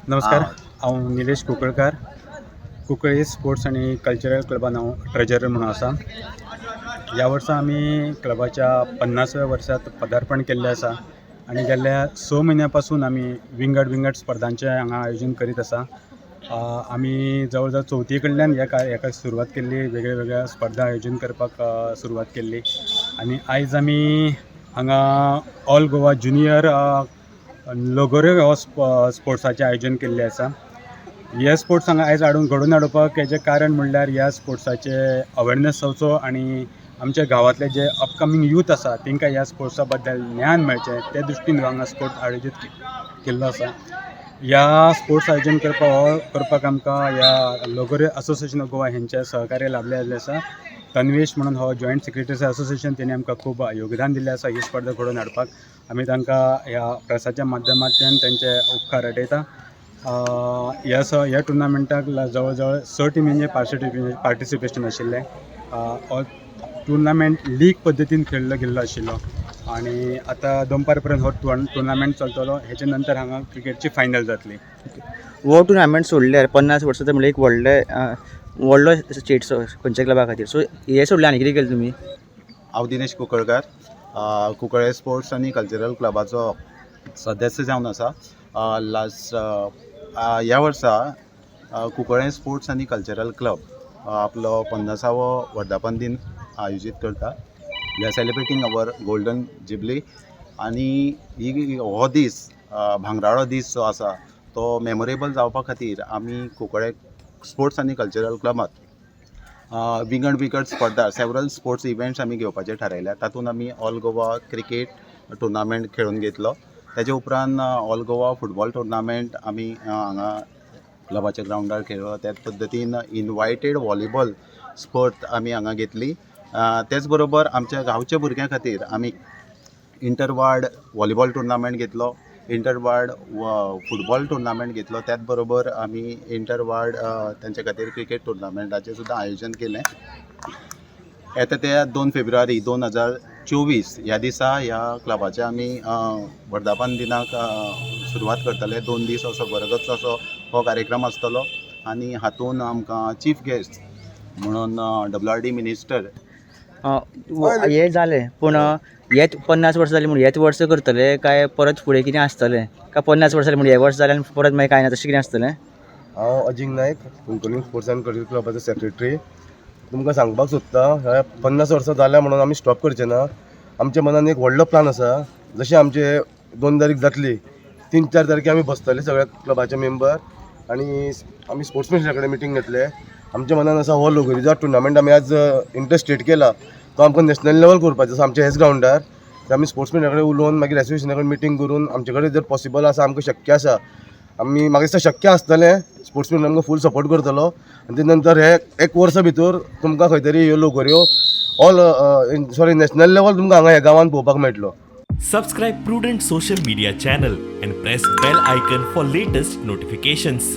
नमस्कार, हांव निलेश कुंकळकार. कुंकळ्ळे स्पोर्ट्स आनी कल्चरल क्लबान हांव ट्रेजरर म्हणून आसा. ह्या वर्सा आमी क्लबाच्या 50व्या वर्सात पदार्पण केल्लें आसा आनी गेल्ल्या 6 म्हयन्या पासून आमी विंगड विंगड स्पर्धांचें हांगा आयोजन करीत आसा. आमी जवळ जवळ चवथी कडल्यान हेका सुरवात केल्ली, वेगळ्या वेगळ्या स्पर्धा आयोजन करपाक सुरवात केल्ली आनी आयज आमी हांगा ऑल गोवा ज्युनियर लगोऱ्यो हो स्पोर्ट्साचें आयोजन केल्लें आसा. हे स्पोर्ट्स हांगा आयज हाडून घडोवन हाडपाक हेजें कारण म्हणल्यार ह्या स्पोर्ट्साचे अवेरनस जावचो आनी आमच्या गांवांतले जे अपकमींग यूथ आसा तांकां ह्या स्पोर्ट्सा बद्दल ज्ञान मेळचें, ते दृश्टीन हांगा स्पोर्ट्स आयोजीत केल्लो आसा. ह्या स्पोर्ट्स आयोजन करपाक हो करपाक आमकां ह्या लगोऱ्यो असोसिएशन ऑफ गोवा हेंचें सहकार्य लाभलें आसा. तन्वेश म्हणून हो जॉयंट सेक्रेटरी असोसिएशन, तेणी आमकां खूब योगदान दिल्लें आसा ही स्पर्धा घडोवन हाडपाक. आमी तांकां ह्या प्रेसाच्या माध्यमांतल्यान तांचे उपकार आटयता. ह्या टुर्नामेंटाक जवळ जवळ स टिमींचें पार्टिसिपेशन आशिल्लें. हो टुर्नामेंट लीग पद्दतीन खेळ्ळो गेल्लो आशिल्लो आनी आतां दनपार पर्यंत हो टुर्नामेंट चलतलो. हेच्या नंतर हांगा क्रिकेटची फायनल जातली. हो टुर्नामेंट सोडल्यार 50 वर्सां तर म्हणल्यार एक व्हडले व्हडलो स्टेट खंयच्या क्लबा खातीर. सो हे सोडलें आनी कितें केलें तुमी? हांव दिनेश कुंकळकार, कुंकळ्ळे स्पोर्ट्स आनी कल्चरल क्लबाचो सदस्य जावन आसा. लास्ट ह्या वर्सा कुंकळ्ळे स्पोर्ट्स आनी कल्चरल क्लब आपलो 50वो वर्धापन दिन आयोजीत करता. We are celebrating our golden jubilee आनी ही हो दीस, भांगराळो दीस जो आसा तो मेमोरेबल जावपा खातीर आमी कुंकळ्ळे स्पोर्ट्स आनी कल्चरल क्लबांत विंगड विंगड स्पर्धा, सेवरल स्पोर्ट्स इव्हेंट्स आमी घेवपाचे थारायल्या. तातूंत आमी ऑल गोवा क्रिकेट टुर्नामेंट खेळून घेतलो. तेजे उपरांत ऑल गोवा फुटबॉल टुर्नामेंट आमी हांगा क्लबाच्या ग्रावंडार खेळ्ळो. त्याच पद्दतीन इनवायटेड व्हॉलीबॉल स्पर्ध आमी हांगा घेतली. तेच बरोबर आमच्या गांवच्या भुरग्यां खातीर आमी इंटर वार्ड व्हॉलीबॉल टुर्नामेंट घेतलो, इंटर वार्ड फुटबॉल टुर्नामेंट घेतलो. त्याच बरोबर आमी इंटर वार्ड तेंच्या खातीर क्रिकेट टुर्नामेंटाचें सुद्दां आयोजन केलें. येता त्या 2 फेब्रुवारी 2024 ह्या दिसा ह्या क्लबाच्या आमी वर्धापन दिनाक सुरवात करतले. 2 दीस असो भरगच्च असो हो कार्यक्रम आसतलो आनी हातूंत आमकां चीफ गेस्ट म्हणून डब्ल्यू आर डी मिनिस्टर हें जालें, पूण हेच 50 वर्सां जालीं म्हणून हेच वर्स करतले काय परत फुडें कितें आसतलें, काय 50 वर्सां जालीं म्हणून हें वर्स जालें आनी परत मागीर कांय ना, तशें कितें आसतलें? हांव अजिंग नायक, कुंकळ्ळी स्पोर्ट्स आनी कल्चरल क्लबाचो सेक्रेटरी. तुमकां सांगपाक सोदता, हे 50 वर्सां जाल्या म्हणून आमी स्टॉप करचे ना. आमच्या मनान एक व्हडलो प्लान आसा. जशें आमचे 2 तारीख जातली, 3-4 तारखे आमी बसतले सगळ्या क्लबाचे मेंबर आनी आमी स्पोर्ट्स मिनिस्टरा कडेन मिटींग घेतले. आमच्या मनान आसा, हो लगोरीचो टुर्नामेंट आमी आज इंटर स्टेट केला तो आमकां नॅशनल लेवल करपाचो आसा आमच्या हेच ग्रावंडार. आमी स्पोर्ट्स मिनिस्टरा कडेन उलोवन, मागीर एसोसिएशना कडेन मिटींग करून, आमचे कडेन जर पॉसिबल आसा, आमकां शक्य आसा, आमी म्हाका दिसता शक्य आसतलें, स्पोर्ट्स मिनिस्टर आमकां फूल सपोर्ट करतलो आनी ते नंतर हे एक वर्सा भितर तुमकां खंय तरी ह्यो लगोऱ्यो ऑल सॉरी नॅशनल लेवल तुमकां हांगा ह्या गांवांत पळोवपाक मेळटलो. Subscribe Prudent Social Media channel and press bell icon for latest notifications.